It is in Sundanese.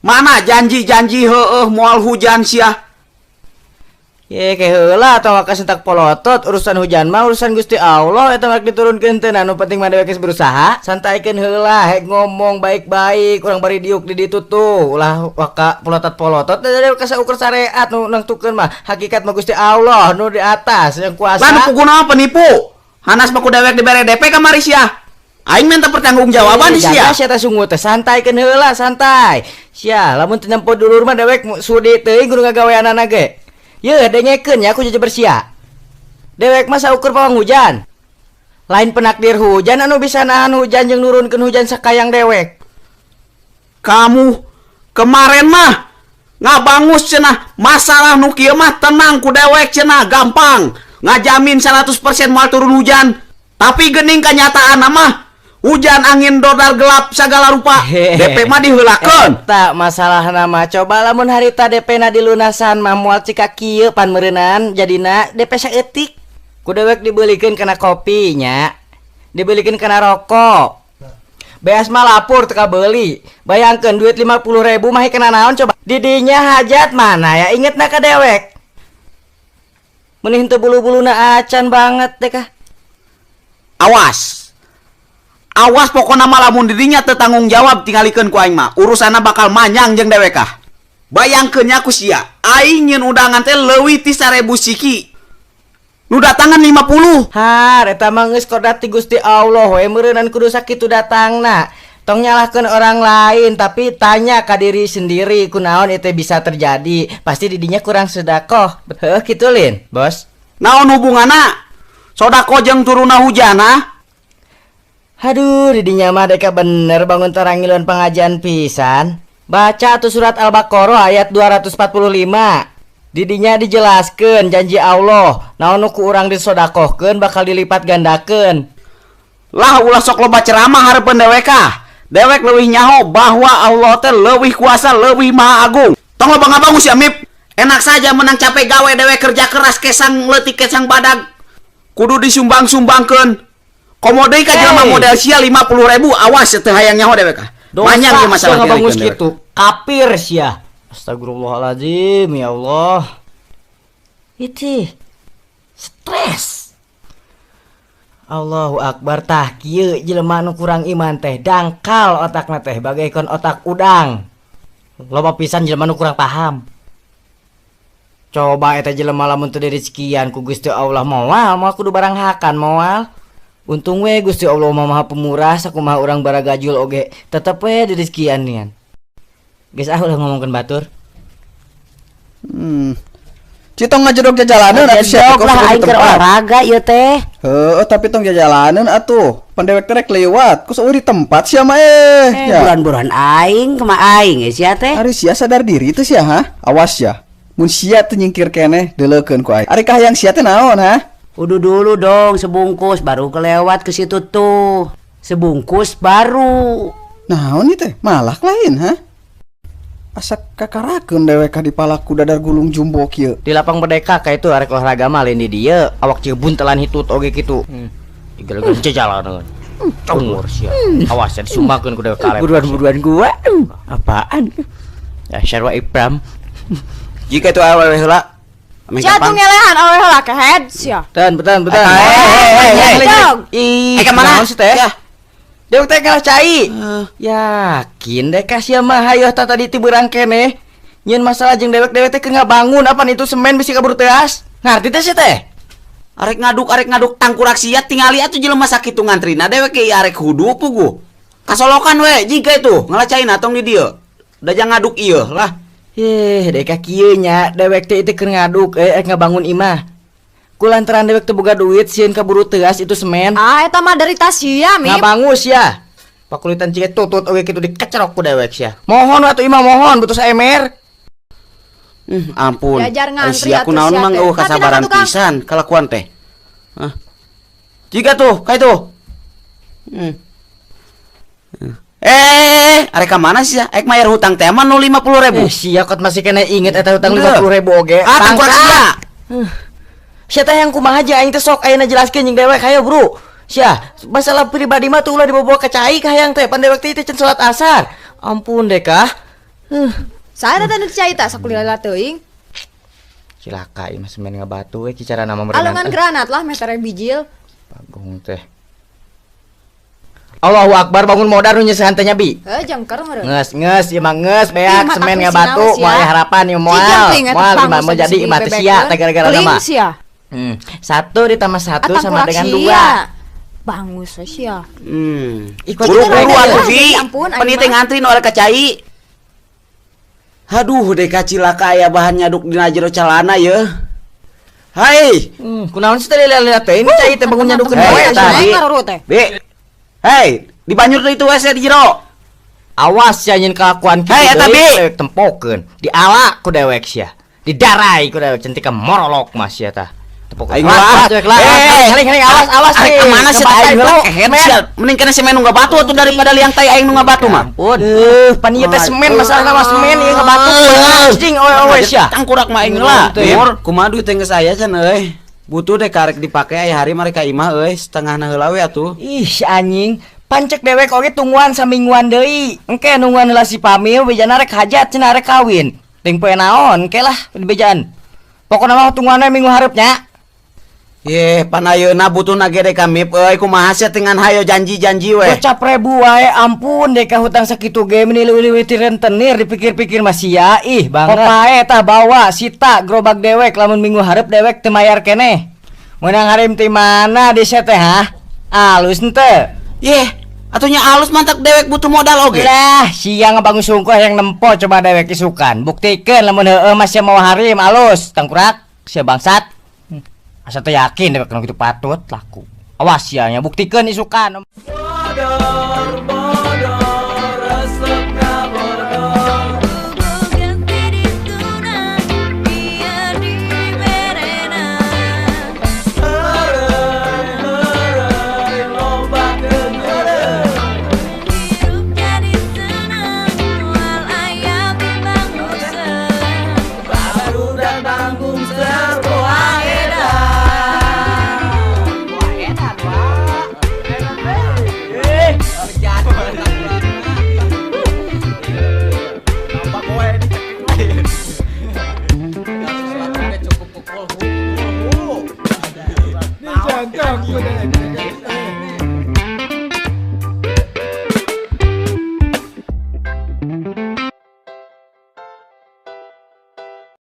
Mana janji-janji heueuh moal hujan sia? Ye ke heula tong kasentak polotot, urusan hujan mah urusan Gusti Allah, eta mah diturunkeun teh. Nu penting mah dewek geus berusaha. Santaikeun heula, hek ngomong baik-baik, urang bari diuk di ditu tuh, ulah waka polotot-polotot da dewek kasaukur syariat nu nangtukeun mah hakikat mah Gusti Allah nu di atas yang kuasa. Lah, nu puguh mah penipu. Hanas mah ku dewek dibere DP kamari sia. Aing minta pertanggungjawaban di sia. Jaga sia teh sungut teh, santaikeun heula, santai. Sia lamun teu nempo dulur mah dewek sudi teuing kudu ngagaweanana ge. Yeuh, dengekeun ya aku jajaber sia. Dewek mah saukur pawang hujan. Lain penakdir hujan anu bisa nahan hujan jeung nurunkeun hujan sakayang dewek. Kamu kemarin mah ngabangus cenah masalah nu kieu mah tenang ku dewek cenah gampang. Ngajamin 100% moal turun hujan. Tapi geuning kenyataan mah hujan angin dodar gelap segala rupa. DP mah diheulakeun. Eta masalahna mah, coba lamun harita DP na dilunasan mah moal cika kieu pan meureunan jadina DP saeutik. Ku dewek dibeulikeun kana kopi nya. Dibelikeun kana rokok. Beas mah lapur teu kabeuli. Bayangkeun duit 50.000 mah kena naon coba. Didinya hajat mana ya ingetna ka dewek. Mending teu bulu-buluna acan banget deh kah. Awas. Awas pokona mah lamun didinya teu tanggung jawab tingalikeun ku aing mah. Urusanna bakal manyang jeung dewek kah. Bayangkeun nya ku sia, aing nyeun undangan teh leuwih ti 1000 siki. Nu datangan 50. Har, eta mah geus kodrat ti Gusti Allah we meureunan kudu sakitu datangna. Tong nyalahkeun orang lain tapi tanya ka diri sendiri kunaon itu bisa terjadi. Pasti didinya kurang sedekah. Heuh kitu lin, Bos. Naon hubunganna? Sodako jeung turunna hujan ah? Aduh, didinya mah deka bener bangun tarangilan pengajian pisan. Baca tuh surat Al-Baqarah ayat 245. Didinya dijelaskeun janji Allah, naon nu ku urang disodakohkeun bakal dilipat gandakeun. Lah ulah sok loba ceramah hareupeun dewek ah. Dewek leuwih nyaho bahwa Allah teh leuwih kuasa, leuwih maha agung. Tong loba ngabangus ya Mip. Enak saja menang capek gawe dewek kerja keras kesang leutik kesang badag. Kudu disumbang-sumbangkeun. Komo deui ka jelema model sia 50.000 awas teu hayang nyaho dewek ah. Dosa Banyak ieu masalah sia ngabangus dewek. kitu. Kafir sia. Astagfirullahaladzim ya Allah. Itu stres. Allahu Akbar, tah kieu jelema nu kurang iman teh dangkal otakna teh bagaikan otak udang. Loba pisan jelema nu kurang paham. Coba eta jelema lamun teu direzekian ku Gusti Allah moal, moal kudu barang hakan moal. Untung we Gusti Allah mah Maha Pemurah, sakumaha urang baragajul oge tetep we direzekian nian. Geus ah ulah ngomongkeun batur. Citong ngajedog jajalaneun atuh sia Jedog lah teh aing keur tempat. olahraga ieu teh. Heueuh, tapi tong jajalaneun atuh. Pan dewek teh rek lewat, ku eueuh di tempat sia mah eh. Ya. Buruan-buruan aing kumaha aing ge sia teh. Ari sia sadar diri teh sia ha? Awas ya. Mun sia teu nyingkir keneh deuleukeun ku aing. Ari kahayang sia teh naon ha? Udah dulu dong sebungkus baru kelewat ke situ tuh. Sebungkus baru. Naon ieu teh? Malak lain ha? Asa kakarakeun dewek ka dipalaku dadar gulung jumbo kieu. Di lapang merdeka ka itu arek olahraga mah lain di dieu, awak cieu buntelan hitut oge kitu. Igel-igel jajalaneun. Cunggur sia. Awas ya disumbangkeun ku dewek kalep. Buruan-buruan gua. Apaan? Ya sarua Ibram. Jika itu awewe heula. Ameh Sia tuh gampang. ngelehan awewe heula kehed sia. Tan, betan, betan. Hey. Jog. Ih, Eh, ka mana? naon sih teh? Ya. Dewek teh kalah cai. Yakin deh kasih mah hayoh ta tadi ti beurang keneh. Nyeun masalah jeung dewek-dewek teh keur ngabangun apan itu semen bisi kabur teas. Ngarti teh sia teh? Arek ngaduk tangkurak sia tingali atuh jelema sakitu ngantrina dewek ge arek hudu puguh. Kasolokan we jiga itu ngalacaina tong di dieu. Da jang ngaduk ieu lah. Yeh, dek kieu nya dewek teh itu keur ngaduk rek ngabangun imah. Kulantaran dewek teu boga duit sieun kaburu teuas itu semen. Ah eta mah derita sia Mip. Ngabangus ya. Pakulitan ciga tutut oge kitu dikecerok ku dewek sia. Mohon atuh imah mohon butuh saemer. Ampun. Diajar Ari ngantri sia atuh kunaon sia mang teh. eueuh Tapi kasabaran naha tukang? pisan kalakuan teh. Hah. Jiga tuh, ka itu. Eh, arek ka mana sih? Arek mayar hutang teh mah nu 50.000. Sia kot masih kena inget eta hutang Henteu. 50.000 oge. Ah, tangkurak Tangka. sia. Sia teh yang kumaha aja aing teh sok ayeuna jelaskeun jeung dewek hayo bro. Sia, masalah pribadi mah tuh ulah dibawa ke cai kahayang teh pan dewek teh can salat asar. Ampun deh kah. Saha teh nu cai tah sakulila teuing. Cilaka ieu mah semen ngabatu we carana mah meureunan. Alungan granat lah meter bijil. Bagong teh. Allahu Akbar bangun modar nu nyesehan teh nya bi. Heuh jangker meureun. Geus geus ieu mah geus beak semen ngabatu moal harapan ieu moal. Moal imah mau jadi imah teh sia teh gara-gara nama. 1 ditambah 1 sama dengan 2. Bangus we sia. Buru-buru atuh Bi. Peniteng ngantri nu arek ka cai. Aduh deka cilaka aya bahan nyaduk dina jero calana yeuh. Hai. Kunaon sih teh lila-lila teh ini cai teh bangun nyadukeun we tadi. Bi. Hei, dibanyur deui itu WC di jero. Awas sia nyin kelakuan kitu deui. Eta Bi. Tempokeun. Diala ku dewek sia. Didarai ku dewek centika morolok mah sia tah. Aing lah, haling awas awas nih. Kemana sih aing heula kehed sia. Mending kana semen nu ngabatu atuh daripada liang tai aing nu ngabatu mah. Ampun. Pan ieu teh semen masalahna mah semen ieu ngabatu. Anjing oe-oe sia. Tangkurak mah aing heula. Mur, kumaha duit teh geus aya can euy. Butuh deh karek dipake aya hari mereka imah euy, setengahna heula we atuh. Ih, anjing. Pancek dewek oge tungguan samingguan deui. Engke nungguan heula si Pamil bejana rek hajat cenah rek kawin. Ting poe naon engke lah dibejaan. Pokona mah tungguan we minggu hareup nya. Ye, pan ayeuna butuhna ge deka mip euy kumaha sia dengan hayo janji-janji we. Gocap ribu wae ampun deka hutang sakitu ge meni leuwih-leuwih ti rentenir dipikir-pikir mah sia ih banget. Popae tah bawa sita gerobak dewek lamun minggu hareup dewek teu mayar keneh. Meunang harim ti mana di teh hah? Alus henteu? Yeh, atunya alus mantak dewek butuh modal oge. Lah, sia ngabangun sungkuh yang nempo coba dewek isukan. Buktikeun lamun heueuh mah sia mau harim alus tangkurak sia bangsat. Asa teu yakin dewek nu kitu patut laku. Awas sia nya buktikeun isukan. Bodor, bodor, resep ngabodor. Ganti dituna biar diberena. Heureuy, heureuy, loba keuneureun. Hirup jadi senang, moal aya bimbang bosen. Baru datang bungser poa edan. Jangan.